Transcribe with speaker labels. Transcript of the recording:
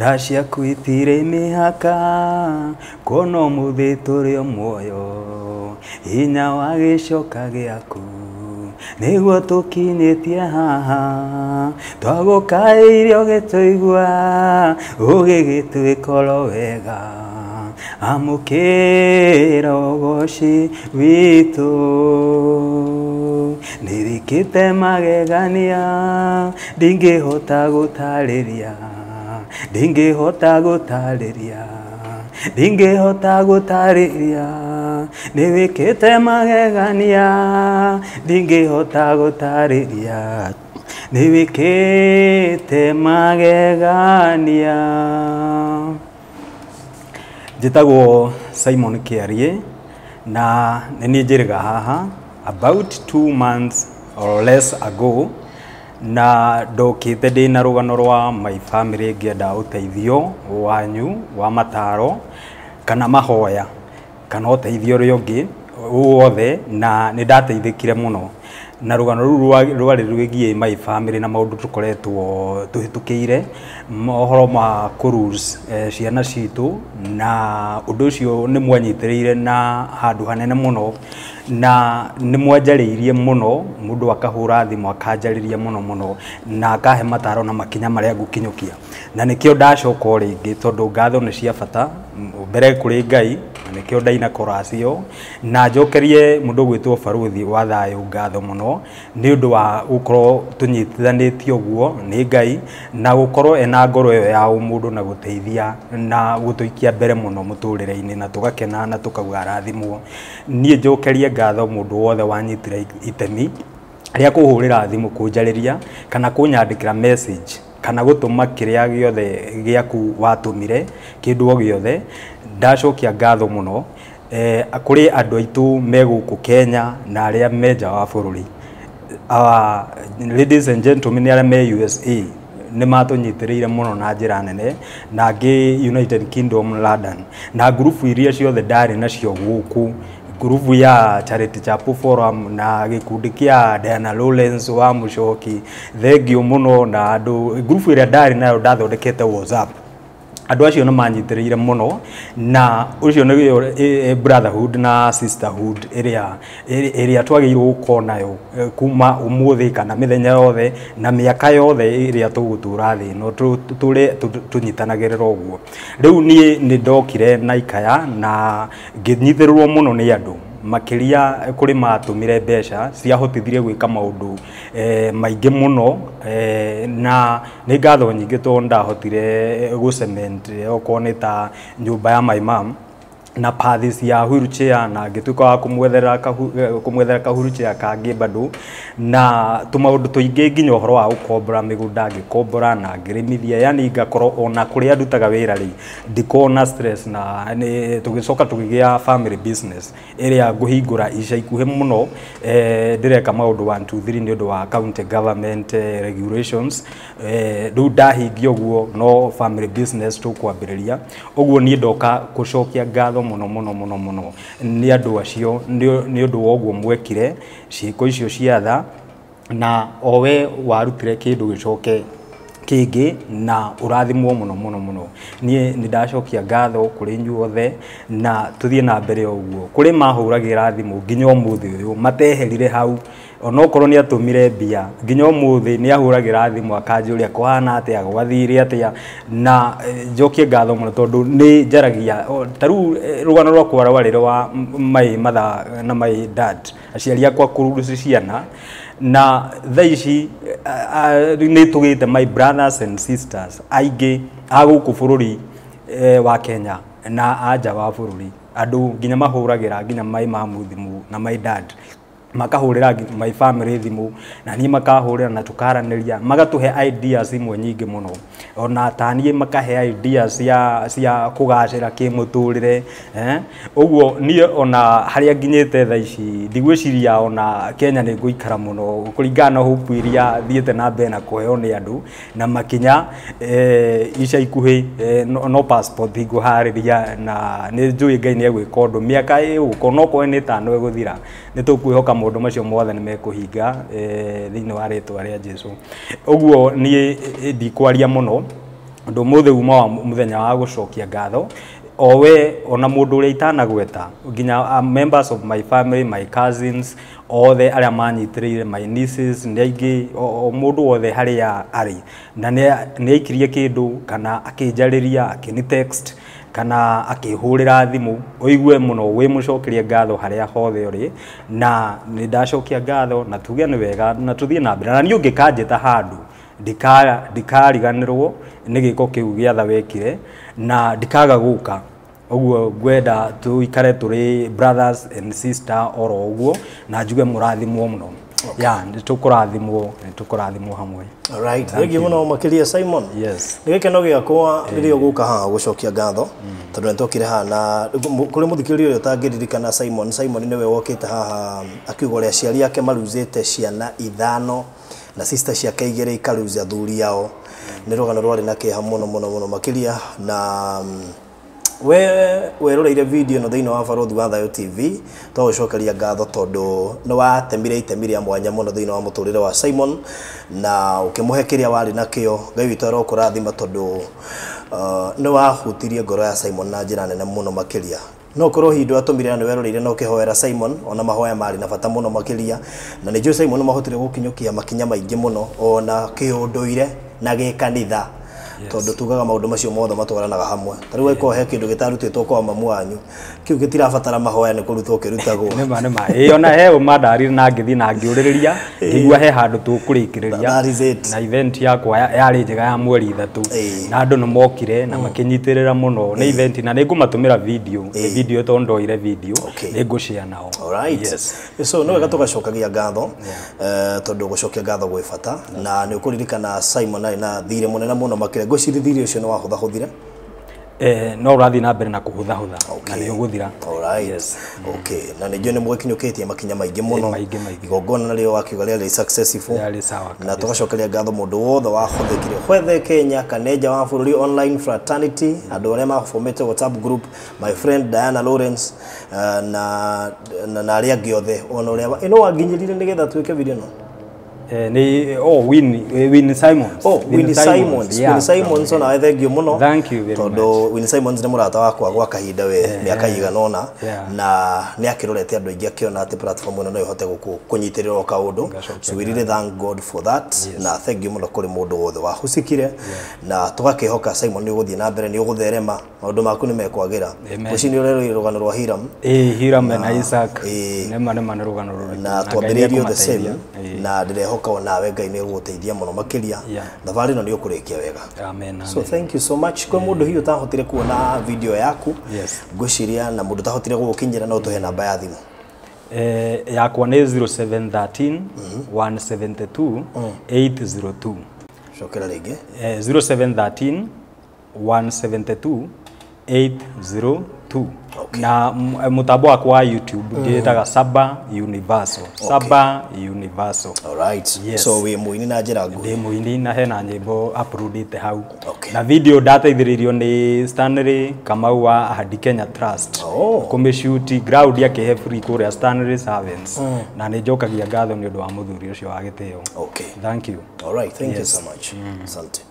Speaker 1: Tha ciaku itirĩ mĩhaka, kuona ũmũthĩ tũrĩ o muoyo, hinya wa gĩcoka gĩaku nĩguo tũkinyĩtie haha. Twagũkaĩire ũgĩtũigua, ũgĩgĩtwĩka oro wega. Amũkĩra ũgoci witũ. Nĩwĩkĩte magegania, ndingĩhota gũtarĩria, ndingĩhota gũtarĩria, ndingĩhota gũtarĩria. Nĩwĩkĩte magegania, ndingĩhota gũtarĩria, nĩwĩkĩte magegania. Njĩtagwo Simon Kĩarie na nĩ niĩ njĩrĩga haha about 2 months or less ago, na ndokĩte ndĩna rũgano rwa my family, ngĩenda ũteithio wanyu wa mataro kana mahoya kana ũteithio ũrĩa ũngĩ wothe, na nĩ ndateithĩkire mũno. Na rũgano rũu rwarĩ rwĩgiĩ my family na maũndũ tũkoretwo tũhĩtũkĩire, mohoro ma kũ ciana citũ, na ũndũ ũcio nĩ mwanyitĩrĩire na handũ hanene mũno na nĩ mwanjarĩirie mũno. Mũndũ akahũra thimũ akanjarĩria mũno mũno na akahe mataro na makinya marĩa ngũkinyũkia, na nĩkĩo ndacoka o rĩngĩ, tondũ ngatho nĩ cia bata mbere kũrĩ Ngai, na nĩkĩo ndaina chorus ĩyo. Na njokerie mũndũ ũgwĩtwo Barũthi wa Thayũ ngatho mũno nĩ ũndũ wa gũkorwo tũnyitithanĩtio ũguo nĩ Ngai, na gũkorwo ena ngoro ĩyo ya ũmũndũ na gũteithia na gũtũikia mbere mũno mũtũrĩre-inĩ, na tũgakena na tũkauga arathimwo. Niĩ njokerie ngatho mũndũ wothe wanyitire itemi rĩa kũhũrĩra thimũ kũnjarĩria kana kũnyandĩkĩra message kana gũtũma kĩrĩa gĩothe gĩaku watũmire, kĩndũ o gĩothe. Ndacokia ngatho mũno kũrĩ andũ aitũ me gũkũ Kenya na arĩa me nja wa bũrũri. Our ladies and gentlemen arĩa me USA nĩ matũnyitĩrĩire mũno na njĩra nene, na angĩ United Kingdom, London, na ngurubu iria ciothe ndarĩ nacio gũkũ, ngurubu ya Charity Chapel Forum na gĩkundi kĩa Diana Lawrence wa Mũcoki, thengio mũno. Na andũ ngurubu ĩrĩa ndarĩ nayo ndathondekete WhatsApp, andũ acio nĩ manyitĩrĩire mũno, na ũcio nĩguo brotherhood na sisterhood ĩrĩa twagĩrĩirwo gũkorwo nayo kuma ũmũthĩ kana mĩthenya yothe na mĩaka yothe ĩrĩa tũgũtũra thĩ ĩno, tũrĩ tũnyitanagĩrĩra ũguo. Rĩu niĩ nĩ ndokire na ikaya na ngĩnyitĩrĩrwo mũno nĩ andũ, makĩria kũrĩ matũmire mbeca ciahotithirie gwĩka maũndũ maingĩ mũno, na nĩ ngatho nyingĩ tondũ ndahotire gũ cement okorwo nĩ ta nyũmba ya my mom na pathi cia wheelchair, na ngĩtuĩka wa kũmwethera ka wheelchair kangĩ bado, na tũmaũndũ tũingĩ, nginya ũhoro wa gũkombora mĩgũnda, ngĩkombora na ngĩrĩmithia, yani ngakorwo ona kũrĩa ndutaga wĩra rĩ, ndikorwo na stress. Na nĩ tũgĩcoka tũkĩgĩa family business ĩrĩa ngũhingũra ica ikuhĩ mũno. Ndĩreka maũndũ 1 2 3 nĩ ũndũ wa county government regulations. Rĩu ndahingia ũguo, no family business tũkwambĩrĩria ũguo. Niĩ ndoka gũcokia ngatho mũno mũno mũno mũno nĩ andũ acio nĩ ũndũ wa ũguo mwekire ciĩko icio cia tha, na owe warutire kĩndũ gĩcoke kĩngĩ, na ũrathimwo mũno mũno mũno. Niĩ nĩ ndacokia ngatho kũrĩ inyuothe na tũthiĩ na mbere ũguo. Kũrĩ mahũragĩra thimũ nginya ũmũthĩ ũyũ mateherire hau, onokorwo nĩ atũmire mbia, nginya ũmũthĩ nĩ ahũragĩra thimũ akanjũria kũhana atĩa, gwathire atĩa. Na njokie ngatho mũno tondũ nĩ njaragia ta rĩu rũgano rwakwa rwarĩ rwa my mother na my dad, aciari akwa kũruci ciana, na thaa ici nĩ tũgĩte my brothers and sisters aingĩ a gũkũ bũrũri wa Kenya na a nja wa bũrũri, andũ nginya mahũragĩra nginya my mom thimũ na my dad makahũrĩra my family thimũ, na niĩ makahũrĩra na tũkaranĩria, magatũhe ideas imwe nyingĩ mũno, ona ta niĩ makahe ideas cia kũgacĩra kĩmũtũrĩre. Ũguo niĩ ona harĩa nginyĩte thaa ici, ndigwĩciria ona Kenya nĩ ngũikara mũno, kũringana na hope iria thiĩte na mbere na kũheo nĩ andũ na makinya ica ikuhĩ no passport ngũharĩria, na nĩ njũĩ Ngai nĩ egwĩka ũndũ mĩaka ĩgũka, no korwo nĩ ĩtano ĩgũthira, nĩ tũkwĩhoka maũndũ macio mothe nĩ mekũhinga thĩinĩ wa rĩtwa rĩa Jesu. Ũguo niĩ ndikwaria mũno. Ũndũ ũmũthĩ uma wa mũthenya wa gũcokia ngatho owe ona mũndũ ũrĩa itanagweta nginya members of my family, my cousins othe arĩa manyitĩrĩire, my nieces nĩ aingĩ, o mũndũ wothe harĩa arĩ na nĩ aikirie kĩndũ kana akĩnjarĩria, akĩni text kana akĩhũrĩra thimũ, ũigue mũno wĩ mũcokerie ngatho harĩa hothe ũrĩ. Na nĩ ndacokia ngatho na tuge nĩ wega na tũthiĩ na mbere. Na niĩ ũngĩkanjĩta handũ ndikariganĩrwo nĩ gĩko kĩu gĩatha wekire na ndikaga gũka. Ũguo ngwenda tũikare tũrĩ brothers and sister oro ũguo, na njuge mũrathimwo mũno. Ya, nĩ tũkũrathimwo hamwe.
Speaker 2: Alright, thank you mũno makĩria Simon.
Speaker 1: Yes.
Speaker 2: Nĩ gĩkeno gĩakwa rĩrĩa ũgũka haha gũcokia ngatho tondũ nĩ twokire haha na kũrĩ mũthikĩrĩria ũrĩa ũtangĩririkana Simon. Simon nĩwe wokĩte haha akiuga ũrĩa aciari ake maruzĩte ciana 5 na sister ciake 2 ikaruza athuri ao. Nĩ rũgano rwarĩ na kĩeha mũno mũno mũno makĩria. Na we weroreire video ĩno thĩinĩ wa Barothi wa Thayo TV, twagũcokeria ngatho tondũ nĩ watemire itemi rĩa mwanya mũno thĩinĩ wa mũtũrĩre wa Simon na ũkĩmũhe kĩrĩa warĩ nakĩo. Ngai witũ arokũrathima tondũ nĩ wahutirie ngoro ya Simon na njĩra nene mũno makĩria. No korwo hihi ndwatũmire na nĩ weroreire na ũkĩhoera Simon, ona mahoya marĩ na bata mũno makĩria. Na nĩ njũĩ Simon nĩ mahotire gũkinyũkia makinya maingĩ mũno ona kĩũndũire na gĩkanitha. Tondũ tugaga maũndũ macio mothe matwaranaga hamwe. Ta rĩu angĩkorwo he kĩndũ gĩtarutĩtwo kwa mamu wanyu, kĩu gĩtirabatara mahoya nĩ kũrutwo kĩrutagwo.
Speaker 1: Nĩma nĩma. Ĩĩ ona he ũmandarire na ngĩthiĩ na ngĩũrĩrĩria, ngĩigua he handũ tũkũrĩkĩrĩria.
Speaker 2: That is it.
Speaker 1: Na event yakwa yarĩ njega ya mweri 3 na andũ nĩ mokire na makĩnyitĩrĩra mũno. Nĩ event na nĩ ngũmatũmĩra video, video tondũ ndoire video, nĩ ngũshare nao.
Speaker 2: Alright.
Speaker 1: Yes.
Speaker 2: So nĩ wega tũgacokagia ngatho tondũ gũcokia ngatho gwĩ bata. Na nĩ ũkũririkana Simon arĩ na thirĩ mũnene mũno makĩria. Ngwĩciria thirĩ ũcio nĩ wahũthahũthire?
Speaker 1: No ũrathiĩ na mbere na kũhũthahũtha na nĩ ũgũthira.
Speaker 2: Alright.
Speaker 1: Yes.
Speaker 2: Okay. Na nĩ njũĩ nĩ mũgĩkinyũkĩtie makinya maingĩ mũno.
Speaker 1: Maingĩ maingĩ.
Speaker 2: Igongona narĩo wakiuga rĩarĩ successful.
Speaker 1: Rĩarĩ sawa
Speaker 2: Na
Speaker 1: kabisa.
Speaker 2: tũgacokeria ngatho mũndũ wothe wahũthĩkire whether Kenya kana nja wa bũrũri, online fraternity, andũ arĩa mabomete WhatsApp group, my friend Diana Lawrence na na arĩa angĩ othe ona ũrĩa ĩno wanginyĩrire nĩgetha twĩke video ĩno.
Speaker 1: Ni Winnie Simons.
Speaker 2: Oh, Winnie Simons.
Speaker 1: Yeah.
Speaker 2: Winnie Simons ona thank you muno.
Speaker 1: Thank you very much.
Speaker 2: Tondu Winnie Simons ni murata wakwa gwa kahinda we miaka igana ona na ni akirorete andu aingi akiona ati platform ino no ihote kunyitirira o kaundu. So we really thank God for that. Na thank you muno kuri mundu wothe wahusikire na tugakihoka Simon ni uguthie na mbere ni ugutherema maundu maku ni mekwagira. Ucio ni urero rugano rwa Hiram.
Speaker 1: Hiram na Isaac. Nema nema ni rugano ruriku.
Speaker 2: Na twambiririe the same na ndirehoka onawe Ngai nĩ egũgũteithia mũno makĩria. Thabarĩ ĩno nĩ ũkũrĩkia wega.
Speaker 1: Amen.
Speaker 2: So thank you so much. Kwĩ mũndũ hihi ũtahotire kuona video yaku, ngwĩciria na mũndũ ũtahotire gũgũkinyĩra no ũtũhe namba ya thimũ.
Speaker 1: Yakwa nĩ 0713 172 802.
Speaker 2: Cokera rĩngĩ.
Speaker 1: 0713 172 802.
Speaker 2: Okay.
Speaker 1: Na mutambo wakwa wa YouTube ndĩtaga Saba Universal. Saba Universal.
Speaker 2: All right.
Speaker 1: Yes.
Speaker 2: So we muini na njĩra nguhĩ.
Speaker 1: Ndĩ muini na hena nyĩmbo uploadĩte hau.
Speaker 2: Okay.
Speaker 1: Na video ndateithĩrĩirio nĩ Stanley Kamau wa Ahadi Kenya Trust.
Speaker 2: Oh.
Speaker 1: Kũmĩshoot ground akĩhe free kũrĩa Stanley Servants. Na nĩ njokagia ngatho nĩ ũndũ wa mũthuri ũcio wa gĩtĩo.
Speaker 2: Okay.
Speaker 1: Thank you.
Speaker 2: All right, thank you so much. Asante.